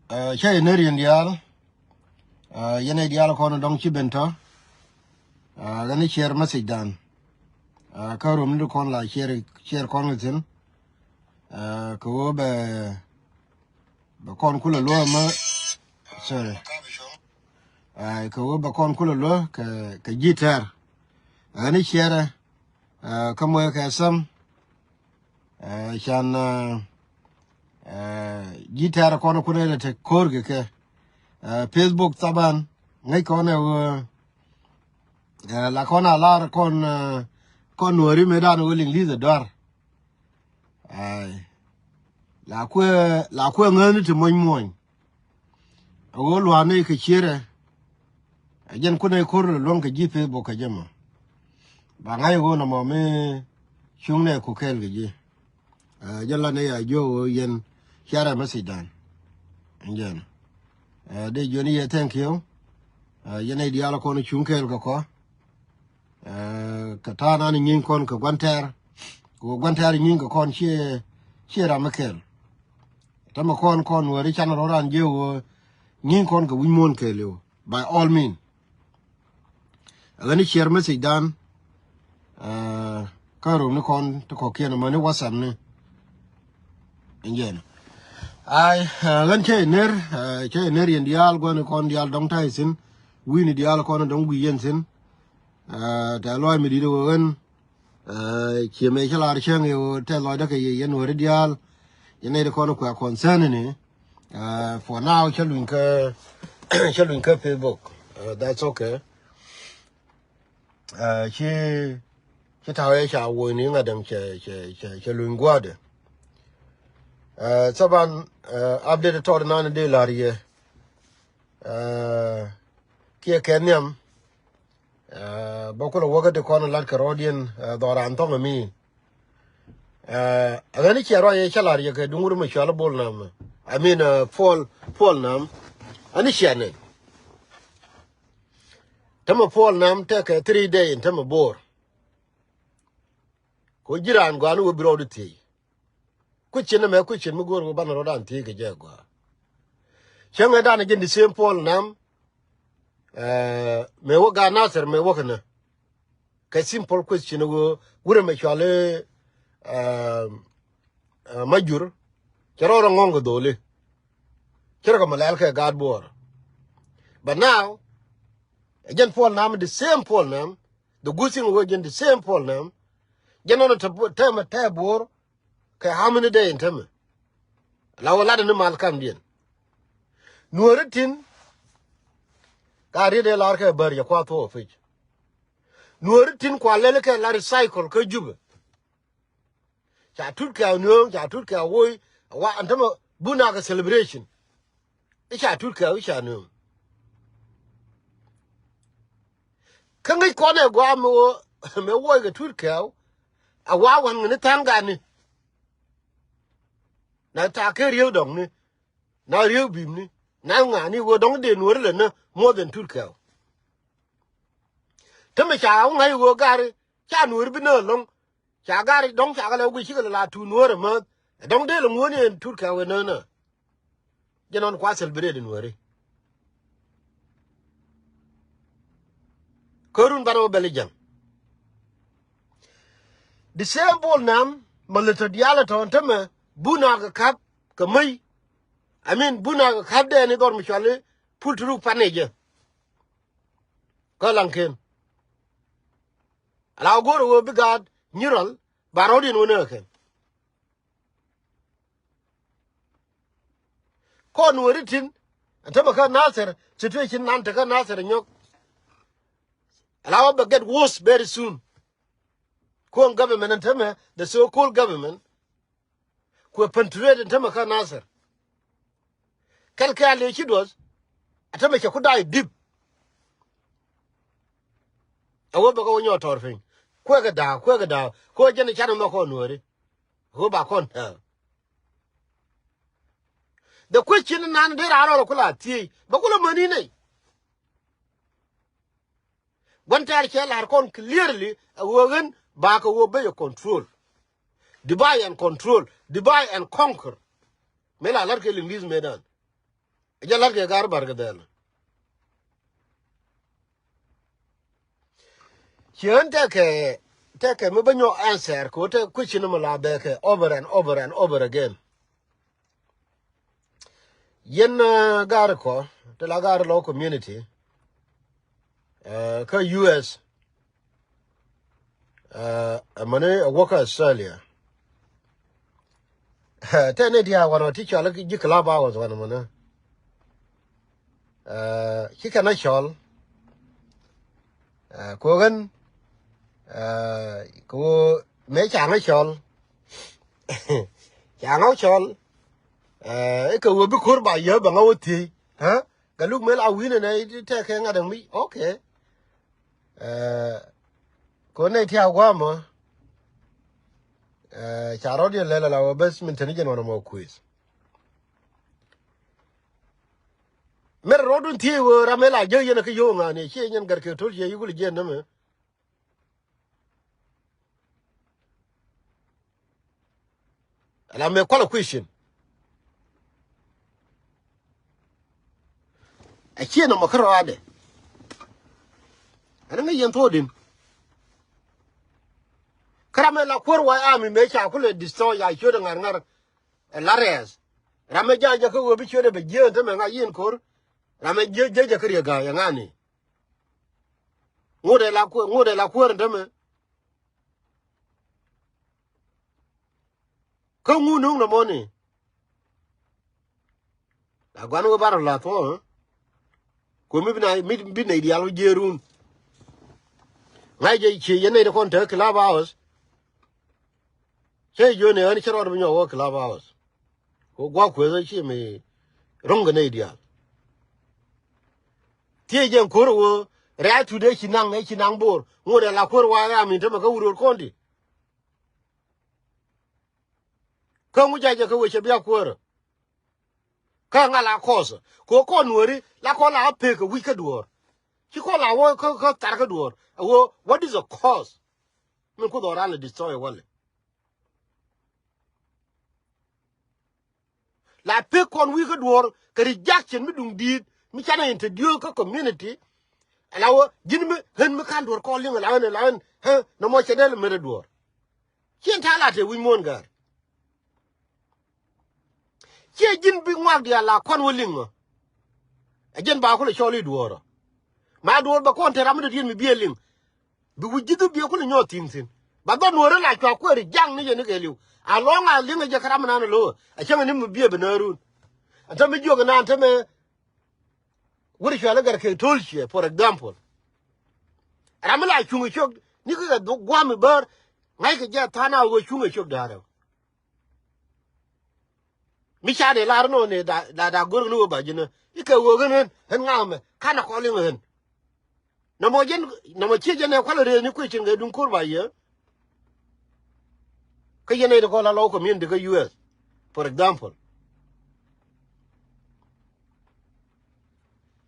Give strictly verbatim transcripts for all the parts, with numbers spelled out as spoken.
Ɛ, cä yɛ ner yɛn diaal. Ɛ, yɛn ɛ diaal kɔn dɔ̱ŋ ci ben tɔ. Ɛ, ɣän i̱ share message dan. Ɛ, kä rom ni kɔn la share, share kɔn kɛ thi̱n. Ɛ, kɛ ɣöö bɛ, bɛ kɔn kulɛ luɔ̱ɔ̱ mä, sorry. Ɛ, kɛ ɣöö bɛ kɔn kulɛ luɔ̱ɔ̱ kɛ, kɛ ji̱ tɛr. Ɛ, ɣän i̱ share, ɛ, kä muɛ kɛ thäm. Ɛ, can, ɛ, ɛ, ji̱ tɛ̈r kɔn kun ɛ lɛ te ko̱r kɛ kɛ. Ɛ, Facebook thaban ŋäc kɔn ɛ ɣöö, ɛ, la kɔn a lar kɔn, ɛ, kɔn nuɔ̱ri mëëdan ɣöö liŋ li̱th ɛ dɔ̱r. Ɛ, la kuɛ, la kuɛ ŋäthni ti muɔ̱ny muɔ̱ny. A ɣöö lua̱a̱n nɛy kɛ ciërɛ. Ɛ jɛn kun ɛ ko̱r luäŋ kɛ ji̱ Facebook kɛ jɛ mɔ. Ba ŋa̱c ɣöö nɔmɔ mi cuŋ nɛ ku kɛɛl kɛ ji̱. Ɛ, jɛn la nɛy a jiök ɣöö yɛn share message dan. Ɛn jɛn. Ɛ, dee jiön i̱ yɛ thank you. Ɛ, yɛn nɛy diaal kɔn cuŋ kɛɛl kɛ kɔ. Ɛ, kɛ ta̱a̱ nan nyieny kɔn kɛ gua̱n tɛ̈r. Kɛ ɣöö gua̱n tɛ̈r nyieny kɛ kɔn ciɛ, ciɛ ram mi kɛɛl. Täämɛ kɔn, kɔn wääri can rɔ ran jiök ɣöö nyieny kɔn kɛ wi̱c muɔ̱ɔ̱n kɛɛliw. By all means. Ɛ ɣän i̱ share message dan. Ɛ, kä rom ni kɔn ti kɔ̱kiɛn amäni WhatsApp ni. Ɛn jɛn. Ay, ɛ, ɣän cä yɛ ner, ɛ, cä yɛ ner yɛn diaal gua̱ni kɔn diaal dɔ̱ŋ ta̱yɛ thi̱n. Wi̱i̱ni diaal kɔn dɔ̱ŋ gui̱i̱ yɛn thi̱n. Ɛ, tɛ lɔaac mi di̱t ɛ ɣöö ɣän, ɛ, ciɛ mëë cä lar cäŋ ɛ ɣöö tɛ lɔcdä kɛ yɛ yɛn wääri diaal. Yɛn nɛy ti kɔn kuɛ concern ni. Ɛ, for now cä luny kä, cä luny kä Facebook. Ɛ, that's okay. Ɛ, ci, ci ta̱wɛ ca woc ni ŋa̱t däŋ cɛ, cɛ, cɛ, cɛ luny gua̱a̱dɛ. Ɛ, thaban, ɛ, update tɔt nan dee la̱r yɛ. Ɛ, kiɛ kɛ nhiam. Ɛ, bä kulɛ wäkä di kɔn lat kɛ rɔɔdiɛn, ɛ, dhɔran thɔŋ ɛmi. Ɛ, ɣän i̱ ciɛ ruac yɛ cä la̱r yɛ kɛ duŋ wut mɛ cual i̱ Bol Nam. I mean, ɛ, Puɔl, Puɔl Nam. Ɣän i̱ ciɛ nɛn. Tämɛ Puɔl Nam tekɛ three day in tämɛ Bor. Ko ji̱ raan gɔaa ni wä bi rɔɔdu thiec. Kui̱cin ɛmɛ kui̱cin mi go̱o̱r wä banɛ rɔɔdan thiec kɛ jɛ gɔaa. Cäŋɛ dan jɛn the same Puɔl Nam. Ɛ, mëë wä gaat Nathir mëë wä kɛnɛ. Kɛ simple question wä wurɛ mɛ cuali, ɛ, ɛ, Majur. Cɛ rɔɔdɛ ŋɔ̱ŋ kɛ dholi. Cɛ rɔ kɛ mɛ lɛl kɛ gaat Bor. But now, ɛ jɛn Puɔl Nam, the same Puɔl Nam. The good thing wä jɛn the same Puɔl Nam. Jɛn nɔnɔ tɛ, tɛ mɛ tɛ Bor. Kɛ how many day in tämɛ? La wä lat ni mal kamdiɛn. Nuɔ̱ri tin. Ka riet ɛ lar kɛ bär yɛ kua thuɔɔ pic. Nuɔ̱ri tin kua lɛl kɛ la recycle kä Jubɛ. Ca tut kɛ a nuɔ̱ɔ̱ŋ, ca tut kɛ a woc, wa ɛn tämɛ bun akɛ celebration. I̱ ca tut kɛ a wi̱c ca nuɔ̱ɔ̱ŋ. Kä ŋäc kɔn ɛ gua̱a̱ mi wä, mi woc kɛ tut kɛ a, a wa wän ŋäni tha̱a̱ŋ gatni. Na ta̱a̱ kɛ riek dɔ̱ŋni, na riek bimni, na ŋa̱ni wä dɔ̱ŋ dee nuɔ̱ri lɛ nä more than tut kɛ a. Tämɛ ca wä ŋa̱c wä gari, ca nuɔ̱ri bi nä ɛlɔ̱ŋ. Ca gari dɔ̱ŋ ca kɛ lɛ wä guic cikɛ lɛ la tuut nuɔ̱ɔ̱r ɛmäth. Ɛ dɔ̱ŋ dee lɛ ŋuɔ̱ɔ̱ni ɛn tut kɛ wee nä nä. Jɛ nɔn kua celebrate nuɔ̱ɔ̱ri. Kärun banɛ wä bɛl i̱ jäŋ. The same Bol Nam, mɛ lɛ tɔ diaal ɛ tɔ̱ɔ̱n tämɛ, bun akɛ ka̱p, kɛ mäc. I mean, bun akɛ ka̱p dee ni dhɔr mi cuali, pul turuk pan ni jɛ. Kä laŋken. Ala wä go̱o̱r ɛ wee bi gaat nyirɔl, ba rɔ̱diɛn wä ni ɛ kɛn. Kɔn wä ri tin, ɛn tämɛ kä Nathir, situation nan te kä Nathir nyɔk. Ala wä bɛ get worse very soon. Kuɔn government ɛn tämɛ, the so-called government. Kuɛ penetrate ɛn tämɛ kä Nathir. Kɛl kɛ a lëë ci duɔth, ɛ tämɛ cɛ ku da̱a̱c dip. Ɛ wä bɛ kɛ wä nyɔɔt tɔɔr piny. Kuɛ kɛ da̱a̱k, kuɛ kɛ da̱a̱k. Kuɛ jɛn ɛ canɛ mɛ kɔn nuɔ̱ɔ̱ri. Ɣöö ba kɔn tääk. The question nan dee raan rɔɔdɛ ku la thiec. Bɛ ku la mäni nɛy. Gua̱n tɛɛr cɛ la̱r kɔn clearly ɛ ɣöö ɣän ba kɛ ɣöö ben yɛ control. Divide and control. Divide and conquer. Mëë la la̱t kɛ Liŋli̱th mëëdan. Jɛ la̱t kɛ gar Bar kɛ dhɛl. Ciɛ ɣän tɛkɛ, tɛkɛ mi bä nyɔk answer kɛ ɣöö tɛ question mi la bɛ kɛ over and over and over again. Yɛn, uh, gaari kɔ, ti la gaari lɔ community, uh, kä U S, uh, amäni a wä kä Australia. Tɛ ni diaa wanɔ ti cɔal ji̱ Clubhouse wanɔ mäni. Uh, ci kɛn a cɔl. Uh, ko̱ ɣän, uh, ko̱ mëë ca ŋä cɔl. Ca ŋä cɔl. Eh, ikɛ wee bi ko̱r ba yɛ bɛ ŋa wä thiey. Ɛ? Kɛ luk mëë la wi̱n ɛnɛ tɛkɛ ŋa̱t ɛŋ mi. Okay. Eh, ko̱ nɛ ti a guamɔ. Eh, ca rɔ̱diɛn lɛl ala wä bäth min teni jɛn wanɔ mɔ kueth. Mɛr rɔ̱dun thiey wee ram mëë la jek yɛn ɛ kä yio̱w ŋa̱ni ciɛ nyɛn gɛr kɛ to̱l ciɛ yikul jiɛn nämɛ. Ala mɛ kual a question. A ciɛ nɔmɔ kä rɔadɛ. Ɛn ŋä yɛn thok din. Kä ram mɛ la kuäär wa ami mɛ ca kulɛ destroy ya ciöt ŋa̱r ŋa̱r. Ɛ la rɛɛth. Ram mɛ ja jɛ kä wee bi ciöt ɛ bɛ jiee ɛn te mɛ ŋa yin ko̱r. Ram mɛ jiee jiee jɛ kä riek ga̱a̱c ɛ ŋa̱ni. Ŋot ɛ la kuäär, ŋot ɛ la kuäär ɛn te mɛ. Kä ŋu nuŋ nɔmɔni. La guan wä bar la thuɔ̱ɔ̱. Kuɛ mi bi na, mi bi nɛy diaal wä jiee run. Ŋa̱c jɛ cie yɛn nɛy ti kɔn te Clubhouse. Cä jiöni ɣän cä rɔɔd bi nyɔk wä Clubhouse. Ku gua̱k kueth ɣä ci mi ro̱ŋ kɛ nɛy diaal. Thiec jɛ ko̱r ɣöö rɛ̈ɛ̈ tut ëë ci naŋ, ëë ci naŋ bo̱o̱r. Ŋot ɛ la kuäär wa ɣä min tämɛ kä wuror kɔn ti. Kä ŋu jacɛ kä wecɛ bia kuäärä. Kä ŋa la kɔɔth kɛ ɣöö kɔn nuääri la kɔn la ɣä pek kɛ wi̱c kä duɔ̱ɔ̱r. Ci kɔn la wä kä, kä thar kä duɔ̱ɔ̱r. Ɛ ɣöö what is the cause? Min kuoth ɣɔran lɛ destroy walɛ. La pek kɔn wi̱i̱ kä duɔ̱ɔ̱r kɛ rejection mi duŋ di̱i̱t mi canɛ introduce kä community. Ala wä ji̱n mi ɣän mi ka̱n duɔ̱ɔ̱r kɔn liŋ ala ɣän ala ɣän ɣän nɔmɔ cɛ dee lɛ met ɛ duɔ̱ɔ̱r. Ciɛn ta̱a̱ la te wi̱c muɔ̱ɔ̱n gäär. Ciɛ ji̱n bi ŋuak diaal la kɔn wä liŋ ɔ. Ɛ jɛn ba kulɛ cɔl i̱ duɔ̱ɔ̱r ɔ. Ma duɔ̱ɔ̱r bɛ kɔn te ram mi dɔ̱diɛn mi biɛ liŋ. Bi wi̱c ji̱th bi biɛ kulɛ nyɔɔth thi̱n thi̱n. Ba dhɔn wä rɛ la cua kuɛɛri jaŋ ni jɛ ni kɛɛliw. A lɔŋ a liŋ ɛ jɛ kä ram mi nan ɛ lo̱ ɛ cäŋ ɛ ni mi biɛ bi nääri wun. Ɛn te mi jiök ɛ naan te mɛ. Wur cual i̱ gɛr kek to̱l ciɛ, for example. Ram mi la cuŋ ɛ ciök ni kekɛ dhuk gua̱a̱m i̱ bäär. Ŋa̱ckɛ jɛ tha̱a̱n a ɣöö cuŋ ɛ ciök da̱a̱r ɛ. Mi ca dee lar nɔ ni da da da go̱r ni wä ba ji̱n i̱ kɛ wä ɣän ɣän ɣän ŋa̱a̱mɛ kanɛ kɔl i̱ ɣän. Nɔmɔ jɛn nɔmɔ ciɛ jɛn ɛ kualɛ rëëth ni kuecin kɛ duŋ ko̱r ba yɛ. Kä yɛn ɛ ti kɔl a lɔw community kä U S, for example.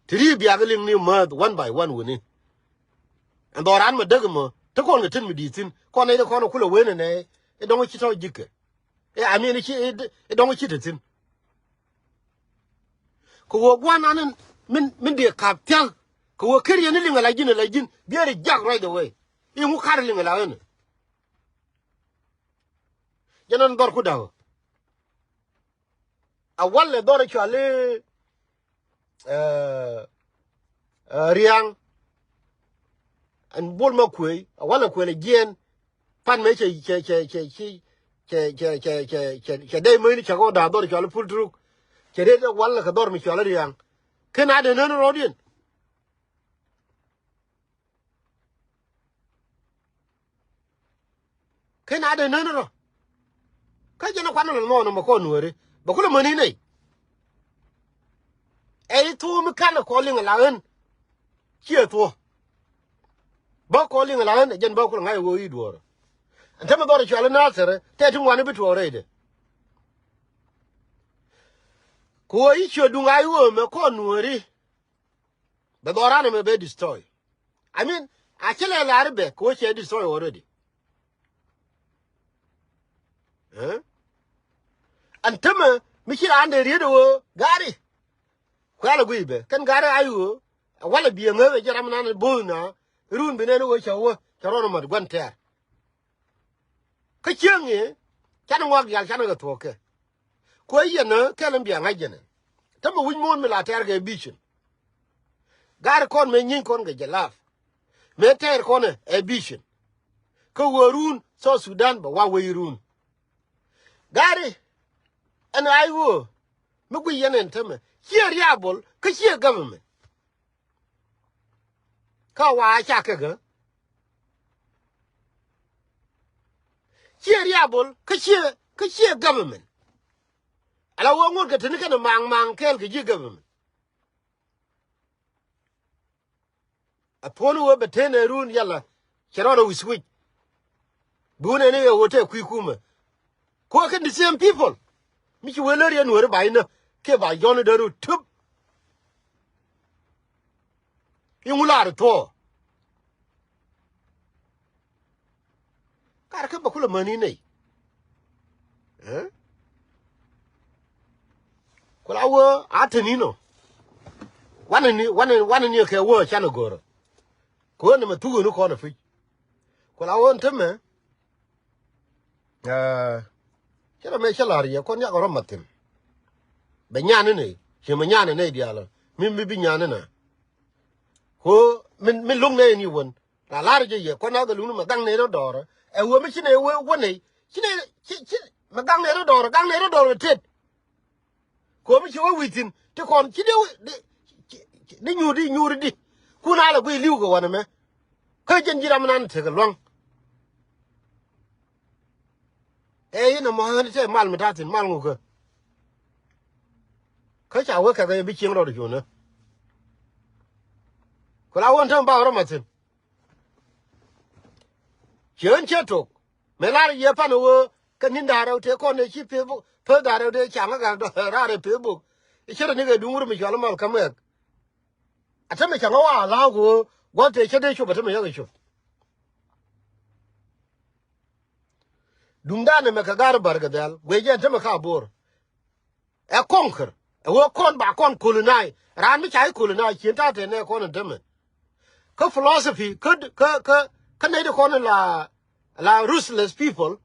Ti ri biak liŋ ni määth one by one wuni. Ɛn dhɔran mɛ däk mɔ te kɔn kɛ tin mi di̱i̱t thi̱n kɔn ɛ ti kɔn kulɛ wen ɛnɛ. Ɛ dɔŋ ci tɔ̱ ji̱kɛ. Ɛ, I mean, ci, ɛ, ɛ dɔ̱ŋ ci te thi̱n. Kɛ ɣöö gua̱n an min, min dee kap thia̱k. Kɛ ɣöö ker yɛn ni liŋ ala ji̱n, ala ji̱n. Biɛri jak right away. Iŋu kar liŋ ala ɣän. Jɛn an dhɔr ku da̱k. A walɛ dhɔr cuali, eh, eh, Riaŋ. Ɛn bol ma kuey, a walɛ kuey lɛ jiɛn. Pan mëë cɛ, cɛ, cɛ, cɛ, cɛ, cɛ dee mäni cɛ kɛ wä da̱a̱ dhɔr cɔal i̱ Pul Turuk. Cɛ dee dee walɛ kɛ dhɔr mi cɔal i̱ Riaŋ. Ken a dee nän rɔɔdiɛn. Ken a dee nän rɔ. Kä jɛn a kuan lɔ nhɔɔn mɛ kɔn nuääri bɛ kulɛ mäni nɛy. Ɛ i̱ thuɔ̱ɔ̱ mi ka̱n ɛ kɔn liŋ ɛ la ɣän. Ciɛ thuɔ̱ɔ̱. Bä kɔn liŋ ɛ la ɣän ɛ jɛn bä kulɛ ŋa̱c ɛ ɣöö i̱ duɔ̱ɔ̱rä. Ɛn tämɛ dhɔr ɛ cual i̱ Nathɛr tɛ ti ŋuani bi tuɔɔk rɛydɛ. Kɛ ɣöö i̱ ciö duŋ a i̱ ɣöö mɛ kɔn nuääri. Bɛ dhɔran ɛmɛ bɛ destroy. I mean, a cä lɛ lar i̱ bɛ kɛ ɣöö cɛ destroy already. Ɛn tämɛ Mi ci raan dee riet ɣöö gari. Kuɛl a guiy bɛ kɛn gari a ɣöö a wal a biɛ ŋäth a jɛ ram nan bo̱o̱th na. Run bi nɛn ɣöö cɛ wä cɛ rɔn mat gua̱n tɛɛr. Kä cieŋ i̱ canɛ ŋɔak diaal canɛ kɛ thuɔ̱k kɛ. Kuɛ yɛn ɛ kɛl in bia ŋa̱c jɛn ɛ. Tämɛ wi̱c muɔ̱ɔ̱n mi la tɛɛr kɛ bicin. Gari kɔn mëë nyieeny kɔn kɛ jɛ lap. Mëë tɛɛr kɔn ɛ bicin. Kä wä run South Sudan bɛ wa wec run. Gari ɛn a i̱ wä mi guiy yɛn ɛn tämɛ ciɛ riabol kä ciɛ government. Kä wa ca kɛ gä ciɛ riabol kä ciɛ kä ciɛ government. Ala wä ŋot kɛ teni kɛn maŋ maŋ kɛɛl kɛ ji̱ government. A puɔ̱n wä bɛ ten ɛ run yala cɛ rɔɔdɛ wi̱c wi̱c. Bi wun ɛn i̱ ɣɛ wä tɛ kui̱ kumɛ. Kuɔ kɛn the same people. Mi ci wee lär yɛn weri ba inä kiɛ ba jɔn idä ru tup. Iŋu lar thuɔɔ. Kar kä bä kulɛ mäni nɛy. Ɛ? Kula wä a teni nɔ. Wanɛ ni wanɛ wanɛ ni kɛ wä canɛ go̱rä. Kɛ wä ni mɛ thuk ni kɔn a fic. Kula wä ni tämɛ. Ɛ, cɛ rɔ mɛ cɛ lar yɛ kɔn yak rɔ mathin. Bɛ nyani ni ci mɛ nyani ni dialä mi mi bi nyani na. Ko min min luŋ ni ni wän. La lar jɛ yɛ kɔn a gɛ luŋ ni mɛ gaŋ ni rɔ dɔɔrä. Ɛ wä mi ci ni wä wä ni ci ni ci ci mɛ gaŋ ni rɔ dɔɔrä gaŋ ni rɔ dɔɔrä tet. Komi ci wä wi̱i̱ thi̱n ti kɔn ci di di nyuur di nyuur di. Kun a lɛ guiy li̱w kɛ wanɛ mɛ. Kä jɛn ji̱ ram nan tekɛ luaŋ. Ɛ yin ɛmɔ ɣän tɛ mal mi ta̱thi̱n mal ŋukä. Kä ca wek kɛkɛ bi cieŋ rɔɔd cuɔ̱nä. Ku la wän täm bak rɔ mathi̱n. Ci ɣän ciɛ tok. Mëë lar yɛ pan ɣöö kɛ ni̱n da̱ŋ rɛw tëë kɔn ëë ci Facebook, peth da̱ŋ rɛw tëë ca̱ŋ kä ga̱r dɔ̱ raar ɛ Facebook. I̱ cä rɛ nikɛ duŋ wur mi cɔal mal kä mɛk. A tämɛ ca̱ŋ kä wa la̱a̱k ɣöö gua̱th tëë cä dee cop a tämɛ yakɛ cop. Duŋdan ɛmɛ kɛ ga̱r bär kɛ dhɛl guic jɛ ɛn tämɛ ka bo̱o̱r. Ɛ conquer ɛ wee kɔn ba kɔn colonize raan mi ca i̱ colonize cien ta̱a̱ tɛn ɛ kɔn in tämɛ. Kä philosophy kä kä kä kä nɛy di kɔn in la la ruthless people.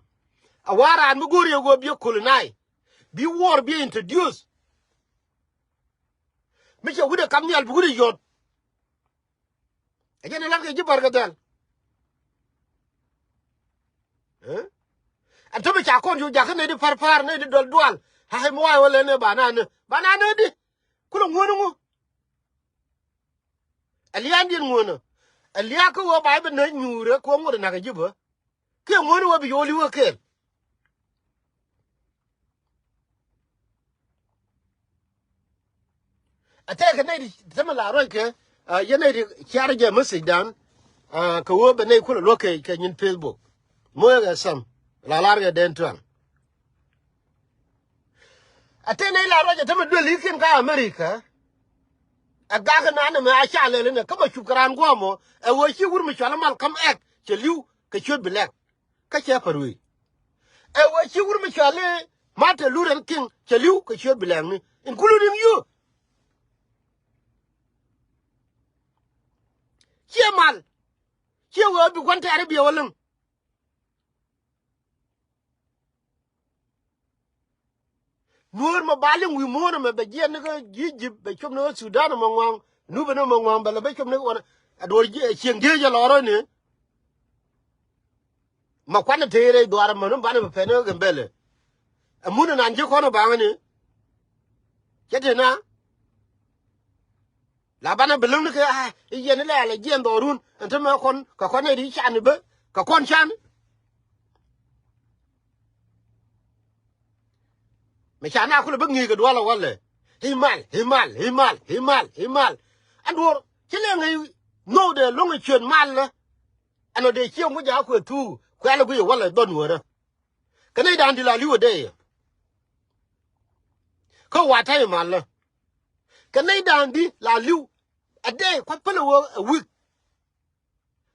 A wa raan mi go̱o̱r yɛ wee biɛ colonize bi war biɛ introduce. Mi cɛ wut ɛ kam nhial bi wut ɛ yɔt. Ɛ jɛn ɛ lat kɛ ji̱ bär kɛ dhɛl. Ɛ? Ɛn tämɛ ca kɔn cu jakä nɛy di pa̱r pa̱r nɛy di dual dual. Ha̱ mi wa̱a̱ wä lɛn ɛ ba naan ni ba naan ni di. Kulɛ ŋuäni ŋu. Ɛ lia̱a̱n diɛn ŋuäni. Ɛ lia̱a̱ kä wä ba i̱ bi nɛy nyuurɛ kɛ wä ŋot ɛ na̱k ɛ ji̱ bä. Kiɛ ŋuäni wä bi yoli wä kɛɛl. A tɛkɛ nɛy di tämɛ la ruac kɛ yɛ nɛy di ciar jɛ message dan. Kɛ wee bɛ nɛy kulɛ luäk kɛ kɛ nyin Facebook. Moyɛ kɛ sam la lar kɛ den tuaŋ. A tɛk nɛy la ruac a tämɛ duel i̱ kiɛn ka America. A gak nan ɛmɛ a ca lɛl inɛ kä ma cup kɛ raan gua̱a̱mɔ ɛ wee ci wur mi cual mal kam ɛk cɛ li̱w kɛ ciöt bi lɛk. Kä cɛ pär wei. Ɛ wee ci wur mi cɔal i̱ Martin Luther King cɛ li̱w kɛ ciöt bi lɛŋni including you. Ciɛ mal ciɛ wee bi gua̱n tɛɛr i̱ biɛ wä liŋ. Nuɔ̱ɔ̱r mɛ ba liŋ wi̱i̱ muɔ̱ɔ̱n ɛmɛ bɛ jiɛn ni kä Egypt bɛ cop ni kä Sudan ɛmɛ ŋua̱a̱ŋ. Nup ɛn ɛmɛ ŋua̱a̱ŋ bɛ lɛ bɛ cop ni kä ɣɔn. Ɛ duɔ̱ɔ̱r cieŋ diec ɛ lɔrä ni. Ma kuanɛ te rɛy dhuaar ɛmɛ ni banɛ bɛ pɛn ni kä Gambɛlɛ. Ɛ mun ɛnan ji̱ kɔn ɛ baŋä ni. Cɛ te na. La banɛ bi läŋ ni kɛ a i̱ yɛn ilɛ alɛ jiɛn dhɔrun ɛn te mɛ kɔn kɛ kɔn nɛy di can i̱ bä kɛ kɔn can. Mɛ ca na kulɛ bä ŋi̱i̱c kɛ dualɛ walɛ. I̱ mal i̱ mal i̱ mal i̱ mal i̱ mal. Ɛn duɔ̱ɔ̱r ci lɛ ŋäc nhok dee lo̱ŋ i̱ ciöt mal lä. Ɛn ɔ dee cieŋ ku jakä kuɛ thuuk kuɛ alɛ guic ɛ walɛ dhɔn nuɔ̱ɔ̱rä. Kɛ nɛy da̱a̱n di la li̱w ɛ dee yɛ. Kä wa ta̱yɛ mal lä. Kɛ nɛy da̱a̱n di la li̱w a day kua̱ päl a wä a week.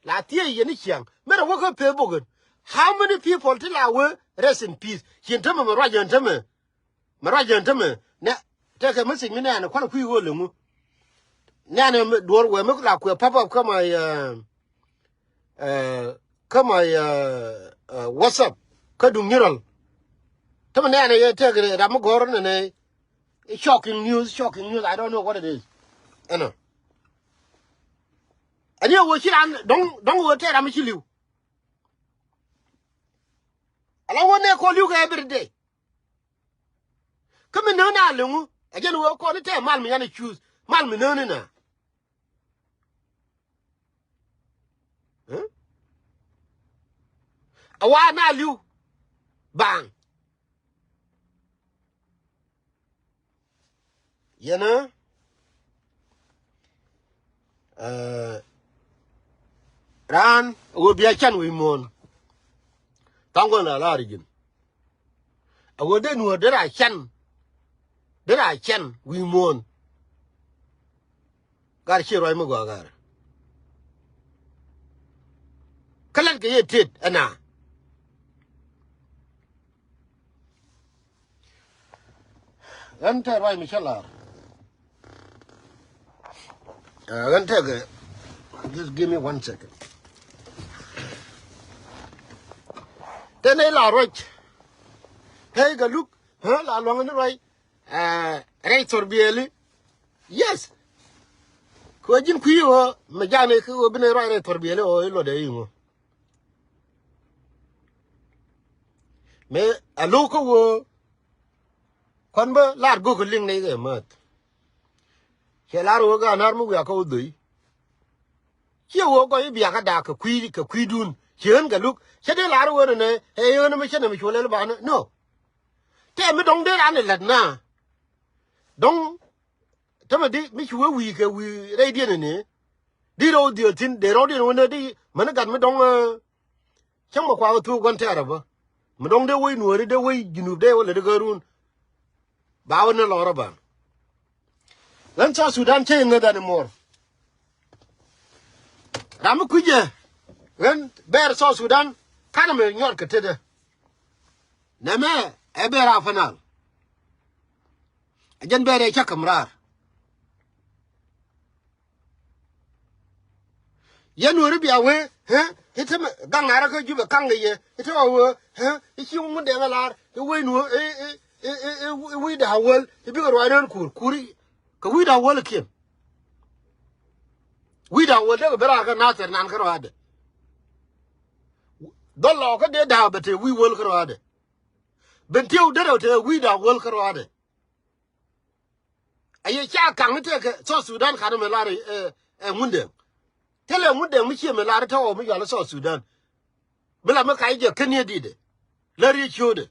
La thiec yɛn i̱ ciaŋ mɛr a wä kä Facebook in. How many people ti la wee rest in peace? Cin tämɛ mɛ ruac yɛn tämɛ. Mɛ ruac jɛn tämɛ nɛ tɛkɛ message mi nɛɛnɛ kualɛ kui̱ ɣöö leŋu. Nɛɛnɛ duɔ̱ɔ̱r wee mi la kuɛ pop up kä my, uh, uh, kä my, uh, uh, WhatsApp kä duŋ nyirɔl. Tämɛ nɛɛnɛ yɛ tɛkɛ ram mi gɔ̱r nɛnɛ. Shocking news, shocking news. I don't know what it is. Ɛnɔ. Ɛni ɛ ɣöö ci ran dɔ̱ŋ, dɔ̱ŋ ɣöö tɛɛr ram mi ci li̱w. Ala ɣöö nɛ kɔn li̱w kɛ every day. Kä mi nööni a liŋu ɛ jɛn ɣöö kɔn i̱ tɛɛr mal mi yan ɛ cuuth mal mi nööni na. Ɛ? A wa na li̱w baaŋ. Yɛnä raan a ɣöö bia can wi̱i̱ muɔ̱ɔ̱n. Thaŋ gua̱n la la̱r ji̱n a ɣöö dee nuɔ̱ɔ̱r dee ra can, dee ra can wi̱i̱ muɔ̱ɔ̱n. Gar ciɛ ruac mi gɔaa gar. Kä lɛt kɛ yɛ tet ɛna. Ɣän tɛ ruac mi cä lar. Ɣän tɛ kɛ, just give me one second. Tɛ nɛ la ruac. Hey, Galuk. Ɣän la luaŋ ni ruac. Rɛy thor biɛli. Yes. Kɛ ɣöö ji̱n kui̱ ɣöö mɛ ja̱a̱n i̱ kɛ ɣöö bi nɛ ruac rɛy thor biɛli ɣöö i̱ luɔt ɛ i̱ ŋö. Mëë a lo̱k kä ɣöö kɔn bä lar go̱o̱k liŋ nɛy kɛ määth. Cɛ lar ɣöö gaat na̱r mi wiak kä wä dho̱y. Ciɛ ɣöö gɔy i̱ biakä daak kɛ kui̱, kɛ kui̱dun ci ɣän kɛ luk cä dee lar ɣöö nɛnɛ ɛ ɣän mi cä nɛmɛ cuɔl ɛl banä no. Tɛ mi dɔ̱ŋ dee ran ɛ la̱t na dɔ̱ŋ. Tämɛ di mi ci wee wi̱i̱ kɛ wi̱i̱ rɛydiɛn ɛnɛ di rɛw dhiel thi̱n dee rɔ̱diɛn wä nɛ di mäni gat mi dɔ̱ŋ. Cäŋ mɛ kuakä thuuk gua̱n tɛɛrɛ bä mi dɔ̱ŋ dee wec nuääri dee wec junub dee wä lät kä run. Ba wä ni lɔrä ba ɣän South Sudan cä iŋäth ɛn imɔr. Ram mi kui̱cɛ ɣän bɛɛr South Sudan kanɛ mɛ nyɔt kɛ tetdä. Nɛmɛ ɛ bɛɛr a fɛnal. Ɛ jɛn bɛɛr ɛ cä käm raar. Yɛn weri bia wee i̱ tämɛ gaŋ naarä kä Jubɛ kaŋ kɛ yɛ i̱ tämɛ wee i̱ ci ŋun dɛŋ a laar i̱ wec nuɔ̱ɔ̱r i̱ wi̱i̱ da̱a̱ wäl i̱ bikɛ ruac rɛn kuur kuur i̱ kɛ wi̱i̱ da̱a̱ wäl i̱ kiɛn. Wi̱i̱ da̱a̱ wäl dee kɛ ben raar kä Nathɛr nan kä ruaadɛ. Dhɔl lɔɔkä dee da̱a̱ bɛ te wi̱i̱ wäl kä ruaadɛ. Ben tiɛw derɛ te wi̱i̱ da̱a̱ wäl kä ruaadɛ. Aye ca kaŋ ni tëëkɛ South Sudan ka̱n mɛ lar ɛ Ŋundɛŋ. Thilɛ Ŋundɛŋ mi ciɛ mɛ lar tɔ̱ ɔ mi yual South Sudan. Mi la mi kac jɛ ken yɛ di̱tdɛ lär yɛ ciötdɛ.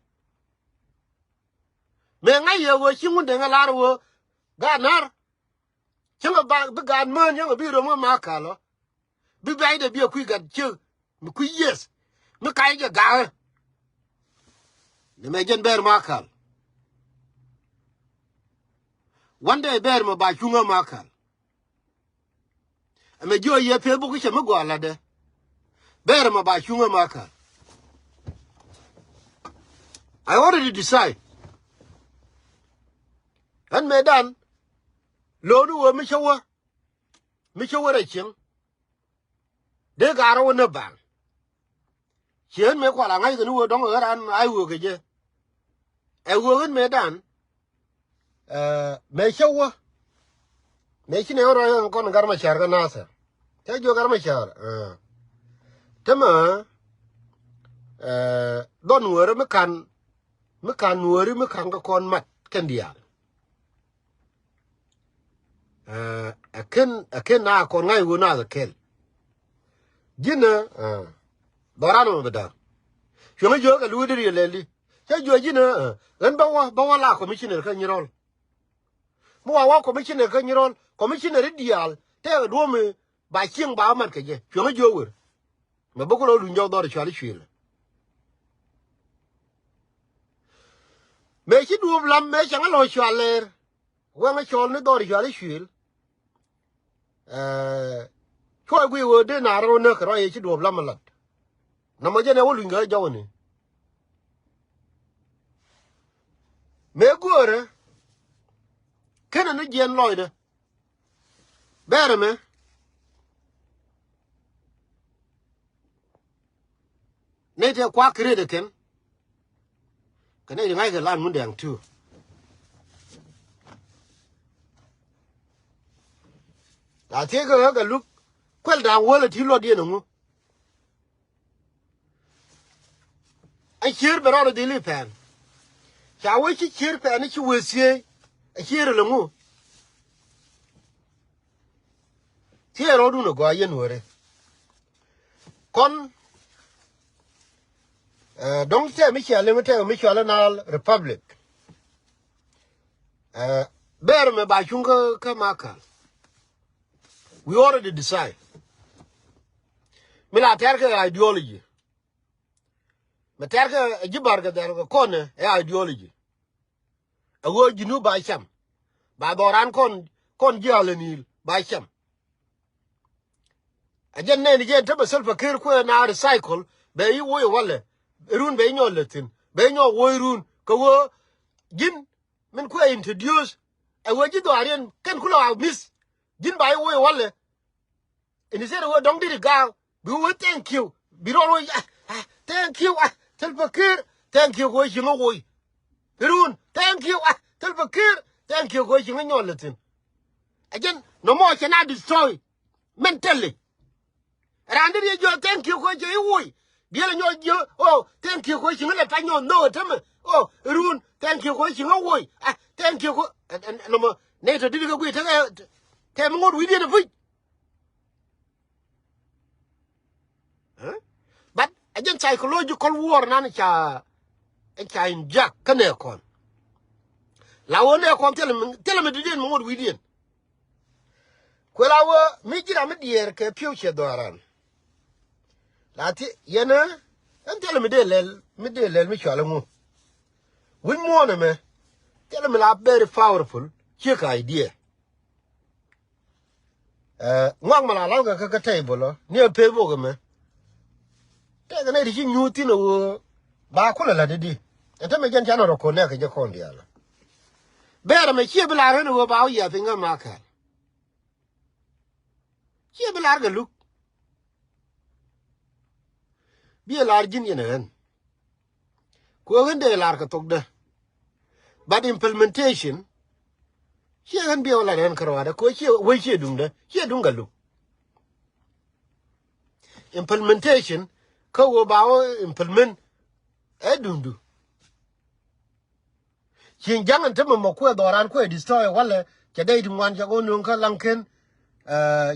Mëë ŋa̱c yɛ ɣöö ci Ŋundɛŋ ɛ lar ɣöö gaat na̱r. Cäŋɛ ba bi gaat mään yäŋɛ bi röm ɣä ma ka̱l ɔ. Bi bɛ̈ɛ̈cdɛ biɛ kui̱ gat ciek mi kui̱ yieth mi kac jɛ ga̱a̱. Nɛ mɛ jɛn bɛɛr ma ka̱l. One day bɛɛr mɛ ba cuŋä ma ka̱l. Ɛmɛ jiɔ yɛ Facebook cɛ mi gɔaa latdɛ. Bɛɛr mɛ ba cuŋä ma ka̱l. I already decide. Ɣän mëëdan lo̱o̱ni ɣöö mi cä wä mi cä wä rɛy cieŋ. Dee gaarä wä näp baaŋ. Cieen mëë kual a ŋa̱ckɛ ni wee dɔ̱ŋ ɣän raan a i̱ wee kɛ jɛ. Ɛ wee ɣän mëëdan. Mëë cä wä mëë ci nɛ ɣän rɔy ɣän kɔn Gat Macar kä Nathɛr. Cä jiök Gat Macar. Tämɛ dhɔn wee rɛ mi ka̱n mi ka̱n nuääri mi ka̱n kä kɔn mat kɛn diaal. Ɛ kɛn ɛ kɛn na kɔn ŋa̱c ɣöö naath ɛ kɛl. Ji̱n ɛ dhɔran mɛ bɛ da̱r. Cuɛŋä jiök ɛ luui dee riɛl lɛli cä jiök ji̱n ɛ ɣän bä wä bä wä la commissioner kä Nyirɔl. Mi wa wa commissioner kä Nyirɔl, commissioner i̱ diaal tɛɛk ɛ duɔ̱ɔ̱mi ba cieŋ ba wä mat kɛ jɛ cuɛŋä jiök wer. Mɛ bä kulɔ luny jɔk dhɔr cual i̱ cuil. Mëë ci duɔ̱ɔ̱p lam mëë cäŋ a lɔ cual lɛɛr. Wɛŋ a cɔl ni dhɔr cual i̱ cuil. Cuɔy guiy ɣöö dee naar rɔ näk rɔ yɛ ci duɔ̱ɔ̱p lam a lat. Nɔmɔ jɛn ɛ wä luny kɛ jɔwä ni. Mëë göörä kenɛ ni jiɛn lɔcdä. Bɛɛrɛ mɛ nɛy tɛ kuak kɛ rëët ɛ kɛn. Kɛ nɛy ti ŋa̱ckɛ lan Ŋundɛŋ too. La thiec kɛ ɣä kɛ luk kuɛl da̱a̱ŋ wäl ɛ ti luɔt yɛn ɛŋu. Ɛ cier bɛ rɔɔdɛ dhil i̱ pɛn. Ca wee ci cier pɛn i̱ ci wee thieec. Ɛ cier ilɛ ŋu. Thiec rɔɔdun ɛ gɔaa yɛn weri. Kɔn dɔ̱ŋ tɛm mi ciɛ liŋ tɛm mi cual inal republic. Bɛɛr mɛ ba cuŋ kä kä makal. We already decide. Mi la tɛr kɛ ideology. Mɛ tɛr kɛ ji̱ bar kɛ dhɛl kɛ kɔn ɛ ideology. A ɣöö ji̱ nu ba cam. Ba dhɔran kɔn kɔn ji̱ alɛ ni̱i̱l ba cam. A jɛn nɛn jɛn te bɛ Salva Kiir kuɛ na recycle bɛ yi woi walɛ. Run bɛ yi nyɔl lɛ thin bɛ yi nyɔl woi run kɛ ɣöö ji̱n min kuɛ introduce. A ɣöö ji̱ dhɔariɛn kɛn kulɛ a miss. Ji̱n ba yi woi walɛ. Ini seri wä dɔŋ diri gaak bi wä thank you bi rɔl wä ah ah thank you ah Salva Kiir thank you kɛ wä ciŋä woi. Irun thank you ah Salva Kiir thank you kɛ wä ciŋä nyɔl lɛ thin. Ɛ jɛn nɔmɔ cɛ na destroy mentally. Raan diri jɔ thank you kɛ wä ciŋä woi. Biɛl nyɔ jiö oh thank you kɛ wä ciŋä lɛ ta nyɔ no tɛmɛ oh irun thank you kɛ wä ciŋä woi ah thank you kɛ nɔmɔ nɛy tɔ diri kɛ gui tekɛ tɛm ŋot wi̱diɛn ɛ puc. But a jɛn psychological war nan ca ca inject kä nɛ kɔn. La wä nɛ kɔn thilɛ mi thilɛ mi didiɛn mi ŋot wi̱diɛn. Kuɛ la wä mi ji̱ ram mi diɛɛr kɛ pi̱w cɛ dhɔaran. La thi yɛn ɛ ɛn thilɛ mi dee lɛl mi dee lɛl mi cual ŋu. Wi̱c muɔ̱ɔ̱n ɛmɛ thilɛ mi la very powerful ciek idea. Ŋuak mi la la̱thkɛ kä kä table ɔ ni ɛ peth bok ɛmɛ. Tɛkɛ nɛy ti ci nyuuth thi̱n ɛ ɣöö ba kulɛ la̱t i̱di. Ɛn tämɛ jɛn canɛ rɔ ko̱n nɛɛkɛ jɛ kɔn diaal. Bɛɛr ɛmɛ ciɛ bi lar ɣän ɛ ɣöö ba wä yiath piny kä makɛl. Ciɛ bi lar kɛ luk. Biɛ lar ji̱n yɛn ɛ ɣän. Ku ɣän dee lar kɛ thokdä. But implementation ciɛ ɣän biɛ wä lar ɣän kärɔadä ku ciɛ wec ciɛ duŋdä ciɛ duŋ kɛ luk. Implementation kä ɣöö ba wä implement ɛ duŋdu. Cieŋ ja̱ŋ ɛn tämɛ mɔ kuɛ dhɔran kuɛ destroy walɛ cɛ dee ti ŋuan cɛ kɛ wä nöŋ kä laŋken.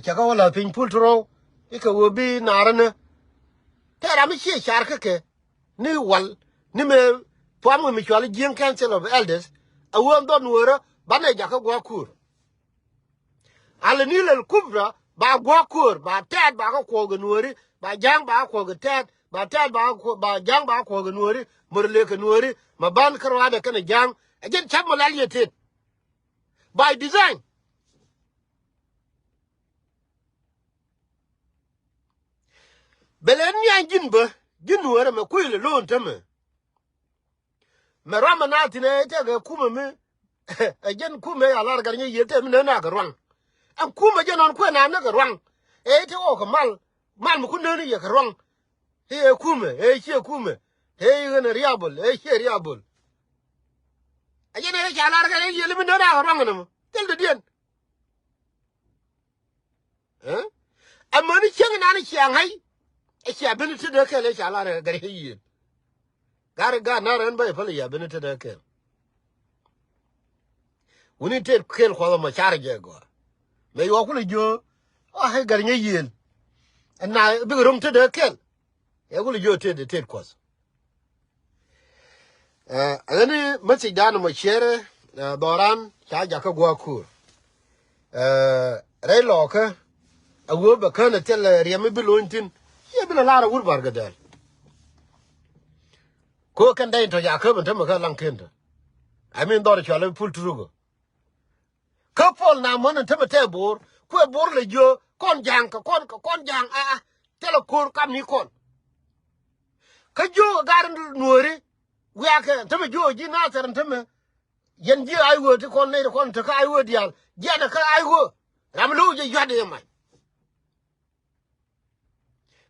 Cɛ kɛ wä la̱th piny pul ti rɔw ikɛ wä bi naarä nä. Tɛ ram mi ciɛ car kä kɛ ni wal ni mëë puam ŋä mi cual i̱ Jiëŋ Council of Elders. A wä ɛn dhɔn wärä banɛ jakä gua̱a̱k kuur. Alɛ ni lɛl kubra ba gua̱a̱k kuur ba tɛɛt ba kä kuɔɔk kɛ nuääri ba ja̱a̱ŋ ba kä kuɔɔk kɛ tɛɛt ba tɛɛt ba kä kuɔɔk ba ja̱a̱ŋ ba kä kuɔɔk kɛ nuääri mör lëë kɛ nuääri ma ban kä ruaadɛ kɛnɛ ja̱a̱ŋ. Ɛ jɛn ca̱p mɔ lɛl yɛ tëët. By design. Bɛ lɛ niany ji̱n bä ji̱n nuäärä mɛ kui̱lɛ lo̱o̱n tämɛ. Mɛ ruamɛ na thi̱n ɛ tɛkɛ kumɛ mi ɛ jɛn kumɛ ya lar gat nyɛ yiëë tɛ mi nɛ na kɛ ruaŋ. Ɛn kumɛ jɛn nɔn kuɛ na nɛ kɛ ruaŋ. Ɛ tɛ ɣɔw kɛ mal mal mi kun nööni yɛ kɛ ruaŋ. Ɛ kumɛ ɛ ciɛ kumɛ ɛ ɣän ɛ riabol ɛ ciɛ riabol. Ɛ jɛn ɛ ca lar gat nyɛ yiëë li mi nɛ na kɛ ruaŋ nɛ mɔ thil dädiɛn. Amäni cieŋ nan cia ŋa̱c. Ɛ cia ben tetdä kɛl ɛ ca lar ɛ gɛr ɛ yiëën. Gar gaat nar ɛn bä ɛ päl ɛ cia ben tetdä kɛl. Wuni tet kɛl kuɔth ɛmɔ car jɛ gɔaa. Mɛ yuɔ kulɛ jiö ɔ ɛ gɛr nyɛ yiëën. Ɛn na bikɛ ro̱ŋ tetdä kɛl. Ɛ kulɛ jiö tet tet kuɔth. Ɛ ɣän message dan mɔ ciɛrɛ dhɔran ca jakä gua̱a̱k ko̱o̱r. Rɛy lɔɔkä a wee bɛ kän a thil riɛm i̱ bi lo̱ny thi̱n. Ciɛ bi lɛ lar a wur bar kɛ dɛl. Ko̱o̱k kɛn dɛy tɔ̱ ca käp in tämɛ kä laŋ ken tɔ̱. I mean dhɔr cual i̱ pul turukä. Kä puɔl na män in tämɛ tɛ bo̱o̱r kuɛ bo̱o̱r lɛ jiö kɔn ja̱a̱ŋ kɛ kɔn kɛ kɔn ja̱a̱ŋ a a thilɛ ko̱o̱r kam ni kɔn. Kä jiö kɛ gar nuääri wiakɛ in tämɛ jiö ji̱ nathɛr in tämɛ. Yɛn ji̱ ay ɣöö ti kɔn nɛy ti kɔn tekä ay ɣöö diaal jiɛn kä ay ɣöö. Ram lo̱w jɛ yua̱t yɛ mac.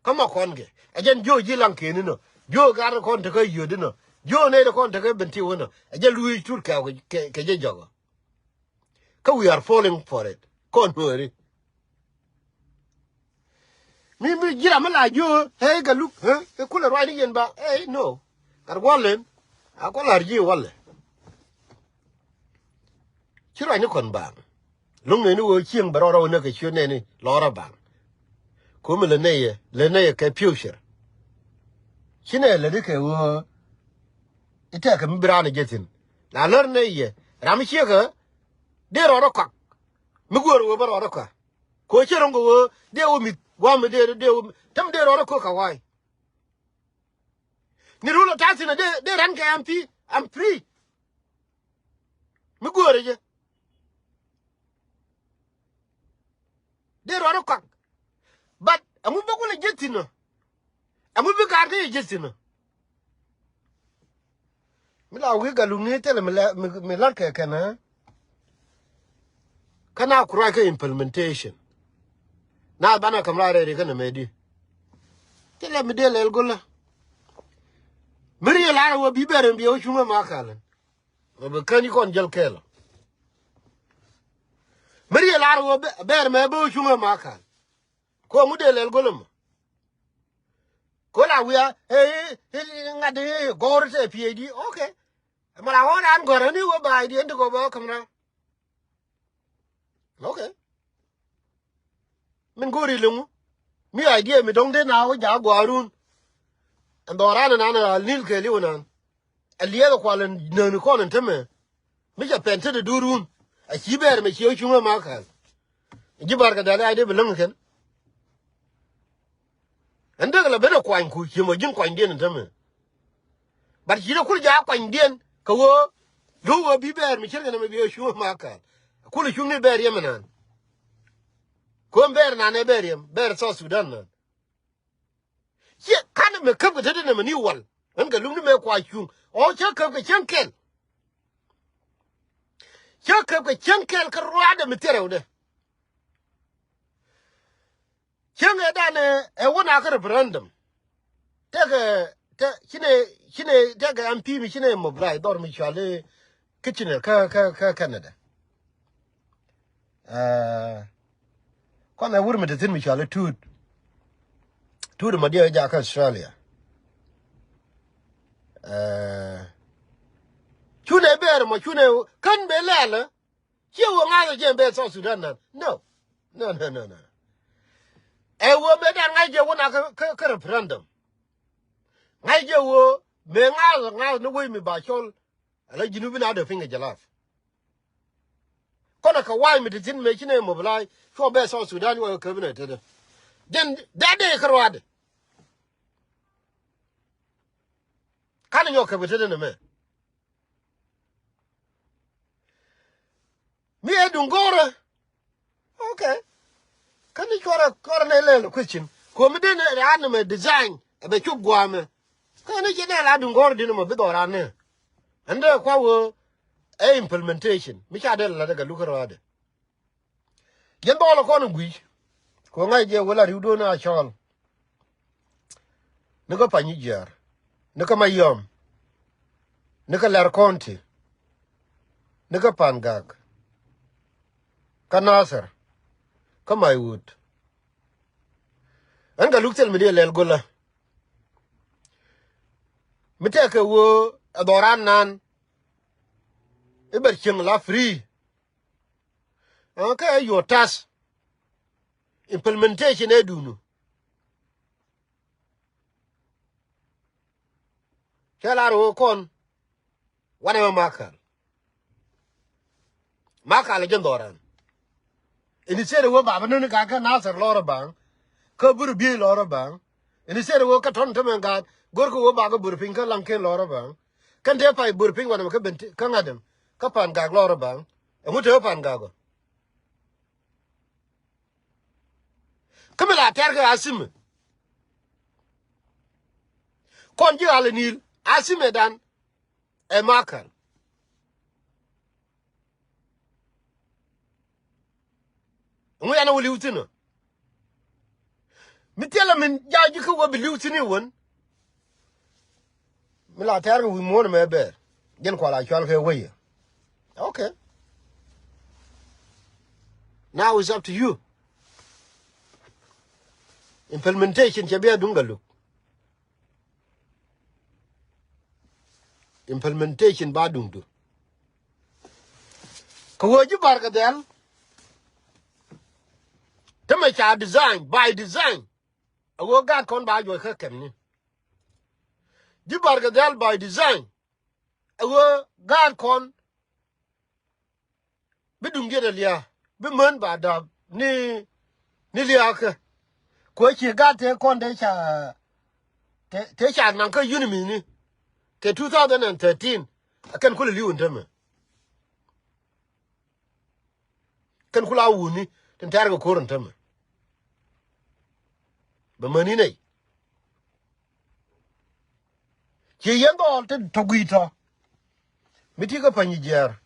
Kä ma kɔn kɛ ɛ jɛn jiö ji̱ laŋ keni nɔ. Jiö gar kɔn tekä yöt inɔ. Jiö nɛy ti kɔn tekä ben ti wä nɔ ɛ jɛ lui̱i̱c tur kɛ kɛ jɛ jɔk. Kä we are falling for it. Kɔn nuɔri. Mi mi ji̱ ram mi la jiö ɛ kɛ luk ɛ kulɛ ruacni yɛn ba ɛ no. Gat gua̱l len a kua̱ la̱r ji̱ walɛ. Ci ruacni kɔn baaŋ. Luŋ nɛni ɣöö cieŋ bɛ rɔɔdɛ wä näk kɛ ciöt nɛni lɔɔrä baaŋ. Ko̱mi lɛ nɛyɛ lɛ nɛyɛ kɛ future. Ci nɛ läti kɛ ɣöö i̱ tɛkɛ mi bi raan ɛ jɛ thi̱n. La lär nɛyɛ ram mi ciekä dee rɔɔdɛ kɔak. Mi göörä ɣöö bä rɔɔdɛ kɔak. Ko̱ cɛ ro̱ŋ kɛ ɣöö dee wä mi̱th gua̱a̱m mi dee dee wä mi̱th. Täm dee rɔɔdɛ ko̱ ka̱wa̱a̱c. Ni rulɛ ta̱thi̱n a dee dee ran kɛ M P. I'm free. Mi göörä jɛ. Dee ruɔ̱n ɛ kɔak. But ɛŋu bä kulɛ ji̱ thi̱n ɔ? Ɛŋu bi kaar kä yɛ ji̱ thi̱n ɔ? Mi la wi̱i̱ Gatluak ni thilɛ mi lɛ mi mi la̱t kɛ kɛn ɛ. Kä na ku ruac kä implementation. Na banɛ käm ruac rɛy ri kä nɛ mɛ di. Thilɛ mi dee lɛl go̱lä. Mi ri lar ɛ wä bi bɛr ɛn bi ɛ wä cuŋä ma kalɛ. Mɛ bi kän ikɔn jäl kɛɛl ɔ. Mi riɛ lar ɣöö bɛɛr mɛ bä cuŋä ma ka̱n. Ko ŋut dee lɛl go̱l ɛmɔ. Ko la wiaa ŋa̱t gɔ̱r tɛ P H D. Okay. Mɛ la ɣɔn an gɔ̱r ɛn i̱ wä ba idea ɛn ti kɔ bä käm na. Okay. Min go̱o̱ri liŋu mi idea mi dɔ̱ŋ dee na wä jaak gua̱a̱run. Ɛn dhɔran ɛnan ɛ al nil kɛɛliw ɛnan. Ɛ liɛɛth ɛ kual ɛn nääni kɔn ɛn tämɛ. Mi ca pɛn tetdɛ duurun a ci bɛɛr mɛ ci ɣä cuŋä ma ka̱n. Ji̱ bar kɛ dali idea bi läŋ kɛn. Ɛn dee kɛ la ben ɛ kuany ku ci mɔ ji̱n kuanydiɛn ɛn tämɛ. But ci dee kul jaak kuanydiɛn kɛ ɣöö lo̱k ɣöö bi bɛɛr mi ce̱tkɛ nɛmɛ bi ɣä cuŋä ma ka̱n. Kul cuŋni bɛɛr yɛmɛ naan. Ko̱n bɛɛr naan ɛ bɛɛr yɛm bɛɛr South Sudan naan. Ciɛ kanɛ mɛ käp kɛ tetdɛ nɛmɛ ni wal. Ɣän kɛ lum ni mɛ kua cuŋ ɔ cä käp kɛ cäŋ kɛl. Cä käp kɛ cäŋ kɛl kä ruaadɛ mi thiɛrɛwdɛ. Cäŋ ɛ danɛ ɛ wä na kä referendum. Tɛkɛ tɛ cinɛ cinɛ tɛkɛ M P mi cinɛ mobilize dhɔr mi cuali Kitchener kä kä kä Canada. Ɛ kɔn ɛ wur mi te thi̱n mi cuali Tuut. Tuut ma diɛ jakä Australia. Ɛ cunɛ bɛɛr mɔ cunɛ kän bɛ lɛlä. Ciɛ wä ŋa̱th ɛ jɛ bɛ South Sudan nan. No. No, no, no, no. Ɛ wä bɛ dan ŋa̱c jɛ wä na kä kä referendum. Ŋa̱c jɛ wä mɛ ŋa̱th ŋa̱th ni wec mi ba cɔl. Ala Junubin a dee piny kɛ jɛ lath. Kɔnɛ kɛ wa̱a̱ mi ti thi̱n mëë ci nɛ mobilize cuɔ bɛ South Sudan cuɔ kɛ käbinɛ tetdä. Jɛn dee dee kä ruaadɛ. Kanɛ nyɔk käbinɛ tetdä nɛ mɛ. Mi ɛ duŋ go̱o̱rä. Okay. Kä ni cuɔrɛ cuɔrɛ nɛ lɛl question. Kuɔmi den ɛ ran mɛ design ɛ bɛ cop guamɛ. Kä ni ci nɛ la duŋ go̱o̱rä din mɔ bi dhɔran nɛ. Ɛn dee kua wee ɛ implementation mi ca dee la dee kɛ luk kä rɔɔdɛ. Yɛn dhɔl kɔn guic. Ku ŋa̱c jɛ wä la riwdun a cɔl. Ni kä Panyijiar, ni kä Mayɔm, ni kä Lɛr County, ni kä Pangak, kä Nasir, kä Maiwut. Ɛn kɛ luk thil mi diɛ lɛl gulä. Mi tɛkɛ wee ɛ dhɔran nan i̱ bɛr cieŋ la free. Ɛn kɛ your task. Implementation ɛ duŋdu. Cɛ lar ɣöö kɔn wanɛ mɛ Makal. Makal jɛ dhɔran. Ini seri wä baba nini ka kä Nasir lɔrä baŋ. Kä bur bi lɔrä baŋ. Ini seri wä kä tɔn tämɛ gat. Gor kä wä ba kä bur piny kä laŋ ken lɔrä baŋ. Kɛn te pay bur piny wanɛ mɛ kä ben kä ŋadɛm. Kä Pangak lɔrä baŋ. Ɛŋu te Pangak ɔ. Kä mi la tɛr kɛ Asimɛ. Kɔn ji̱ Ɣal Nil Asimɛ dan ɛ Makal. wä li̱w thi̱n ɔ. Mi thilɛ min ja̱ ji̱ kä wä bi li̱w thi̱n i̱ wän. Mi la tɛ̈r kɛ wi̱i̱ muɔ̱ɔ̱n ɛmɛ bɛɛr. Jɛn kual a cual kɛ wä yɛ. Okay. Now it's up to you. Implementation cɛ bi a duŋ kɛ luk. Implementation ba duŋdu. Kɛ ɣöö ji̱ Barkɛ Dhɛl tämɛ ca design, by design. A ɣöö gaat kɔn ba juɔc kä kɛmni. Ji̱ Barkɛ Dhɛl by design. A ɣöö gaat kɔn bi duŋdiɛn a lia̱a̱, bi män ba dap ni, ni lia̱a̱ kä. Kuɛ ci gaat tëë kɔn tëë ca, tëë, tëë ca naŋ kä yunimi ni. Kɛ two thousand and thirteen, a kɛn kulɛ li̱w in tämɛ. Kɛn kula wuni tin tɛ̈r kɛ ko̱r in tämɛ. Bɛ mäni nɛy. Ci yɛn dhɔl ti tɔ gui̱i̱ tɔ. Mi ti kä Panyijiɛɛr.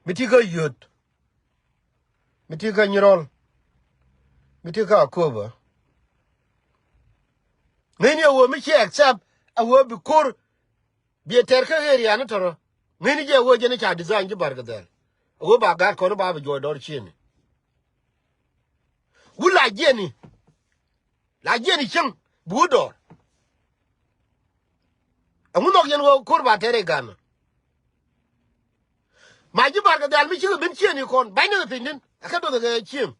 Mi ti kä Yöt. Mi ti kä Nyirɔl. Mi ti kä Akoba. Ŋäcni a wee mi ci accept a wee bi ko̱r. Biɛ tɛr kä area ni tɔrɔ. Ŋäcni jɛ wee jɛn ca design ji̱ Barkɛ Dhɛl. A wee ba gaat kɔn ba bi juɔc dɔr cieni. Wut la jiɛni. La jiɛni cieŋ bi wut dɔr. Ɛŋu nhɔk yɛn wee ko̱r ba tɛr i̱ ganɔ. Ma ji̱ Barkɛ Dhɛl mi cikɛ ben cieni kɔn ba̱ny ni kɛ piny ni̱n. Ɛ kɛ doth ɛ kɛ cieŋ.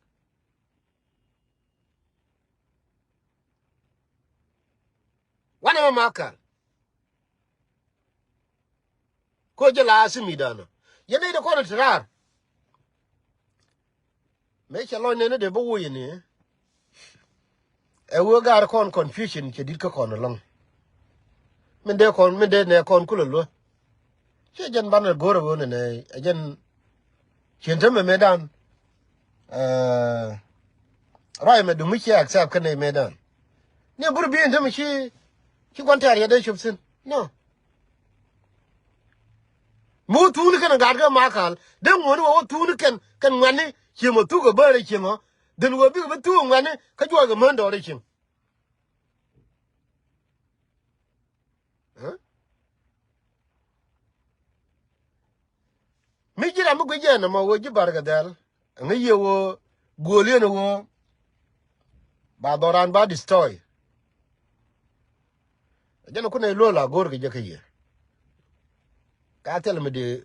Wanɛ mɛ Makal. Ko jɛ la simidan ɔ. Yɛn nɛy ti kɔn ti raar. Mëë cɛ lɔc nɛn ni dee bä woc yɛn ni. Ɛ wee gaar kɔn confusion cɛ di̱t kä kɔn ɛlɔ̱ŋ. Min dee kɔn, min dee nɛ kɔn kulɛ luä. Ciɛ jɛn banɛ go̱r ɛ ɣöö nɛnɛ ɛ jɛn cien tämɛ mëëdan. Ruac mɛ dumi ciɛ accept kä nɛy mëëdan. Ni bur bi in tämɛ ci, ci gua̱n tɛ̈r yɛ dee cop thi̱n. No. Mi wä thuuni kɛn ɛ ga̱a̱t kä Makal dee ŋuɔ̱ni wä wä thuuni kɛn kɛn ŋuɛ̈tni. Ciɛ mɔ thuk ɛ bäärɛ ciɛ mɔ dhen wä bikɛ bi thuk ɛ ŋuɛ̈tni kä juɔc kɛ män dɔɔri cieŋ. Mi ji̱ ram mi guic jɛ nɔmɔ ɣöö ji̱ Barkɛ Dhɛl. Ŋäc yɛ ɣöö guɔl yɛn ɣöö ba dhɔran ba destroy. Jɛn kunɛ luɔl a go̱o̱r kɛ jɛ kä yɛ. Ka thil mi dee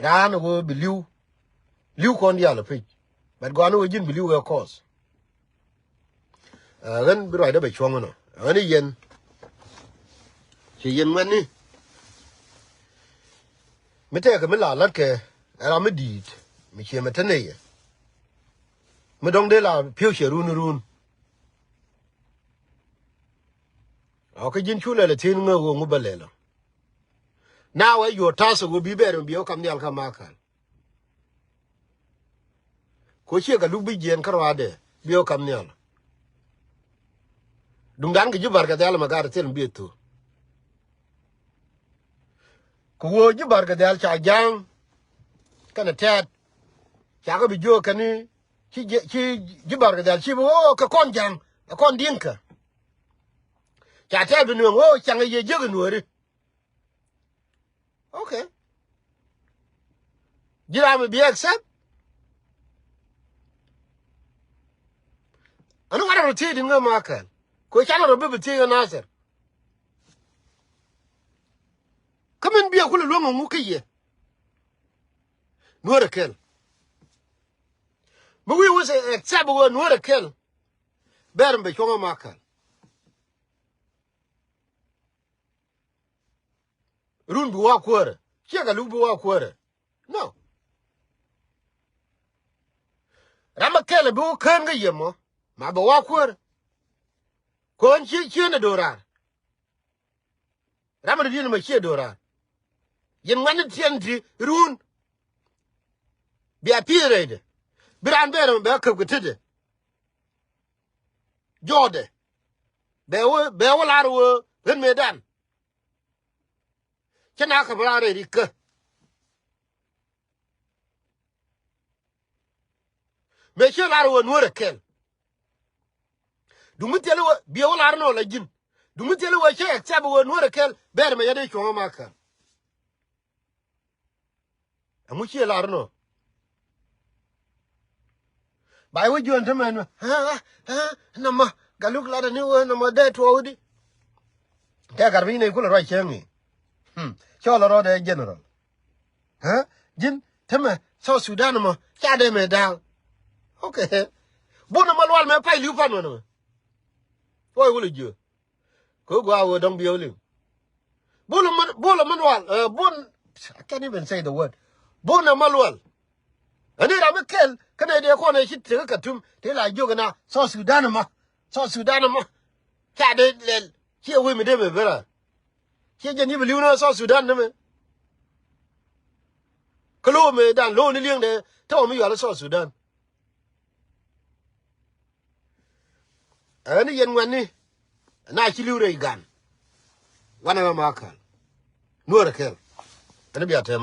raan ɣöö bi li̱w. Li̱w kɔn diaal ɛ pec. But gɔaa ni ɣöö ji̱n bi li̱w ɛ kɔɔth. Ɛ ɣän bi ruacdä bɛ cuɔ̱ŋ inɔ ɛ ɣän i̱ yɛn. Ci yɛn ŋuɛ̈tni. Mi tɛkɛ mi la la̱tkɛ ɛ ram mi di̱i̱t mi ciɛ mɛ te nɛy yɛ. Mi dɔ̱ŋ dee la pi̱w ciɛ run run. Ɔ kä ji̱n cu lɛl ɛ thi̱n ŋäk ɣöö ŋu bä lɛl ɔ. Na wɛ yuɔ̱t ta̱th ɛ ɣöö bi bɛɛr mi biɛ wä kam nhial kä Makal. Ko ciɛ kɛ luk bi jiɛɛn kä ruaadɛ bi wä kam nhial. Duŋdan kɛ ji̱ Barkɛ Dhɛl mɛ gat thil mi bi ɛ thuk. Kɛ ɣöö ji̱ Barkɛ Dhɛl ca ja̱a̱ŋ kɛnɛ tɛ̈t. Ca kɛ bi jiök kɛn i̱ ci ji̱, ci ji̱ Barkɛ Dhɛl ci bi ɣöö kɛ kɔn ja̱a̱ŋ ɛ kɔn Diŋkä. Ca tɛ̈t bi nueŋ ɣöö caŋ ɛ yɛ jiäk ɛ nuääri. Okay. Ji̱ ram mi bi accept. Ani ŋa̱t a rɔ thiec di̱n ŋä Makal. Kɛ canɛ rɔ bi bi thiec ɛ Nathir. Kä min biɛ kulɛ luäŋ ɛŋu kä yɛ. Nuäär ɛ kɛl. Mi wi̱i̱ wä sɛ accept wä nuäär ɛ kɛl. Bɛr mi bɛ cuɔ̱ŋ ɛ Makal. Run bi wa kuäärä ciɛ kɛ luk bi wa kuäärä. No. Ram mi kɛl bi wä kään kä yɛ mɔ ma bɛ wa kuäärä. Kɔn ci cieen ɛ do̱raar. Ram mi di̱t mɔ ciɛ do̱raar. Yɛn ŋuɛ̈tni tiɛn ti run. Bia pi̱i̱ rɛydɛ bi raan bɛɛr mɔ bɛ käp kɛ tetdɛ. Jɔɔdɛ bɛ wä, bɛ wä lar wä ɣän mëëdan. Cä na kä bä lar rɛy rikä. Mëë ciɛ lar wä Nuäär ɛ kɛl. Duŋ mi thil wä biɛ wä lar nɔ la ji̱n. Duŋ mi thil wä ciɛ accept wä Nuäär ɛ kɛl. Bɛɛr mɛ yɛn i̱ cuɔ̱ŋ ma kɛl. Ɛŋu ciɛ lar nɔ? Ba i̱ wä jiɔn te mɛn mɛ. Nɔmɔ galuk lat ni wä nɔmɔ dee tuɔɔk di. Tɛ gat bi nɛy kulɛ ruac cäŋ i̱. Cɔl rɔɔdɛ general. Ji̱n te mɛ South Sudan mɔ ca dee mɛ da̱a̱k. Okay. Bun ɛmɔ lual mɛ pay li̱w pan mɛn mɛ. Wä i̱ wä lɛ jiö. Kɛ ɣöö gɔaa ɣöö dɔ̱ŋ biɛ wä liŋ. Bul mɛn, bul mɛn wal, ɛ, bun, I can't even say the word. Bun ɛ mal wal. Ɛn i̱ ram mi kɛl kä nɛy dee kɔn ɛ ci tekɛ Khartoum tëë la jiök ɛn a South Sudan ɛmɔ. South Sudan ɛmɔ. Ca dee lɛl ciɛ wee mi dee mɛ ben raar. Ciɛ jɛn i̱ bi li̱w ni South Sudan ni mɛ. Kä lo̱o̱ mëë dan lo̱o̱ ni li̱eŋdɛ tɔ̱ mi yual South Sudan. Ɛn yɛn ŋuɛ̈tni na ci li̱w rɛy gan. Wanɛ mɛ ma kɛl Nuäär ɛ kɛl. Ɛn bia tɛm.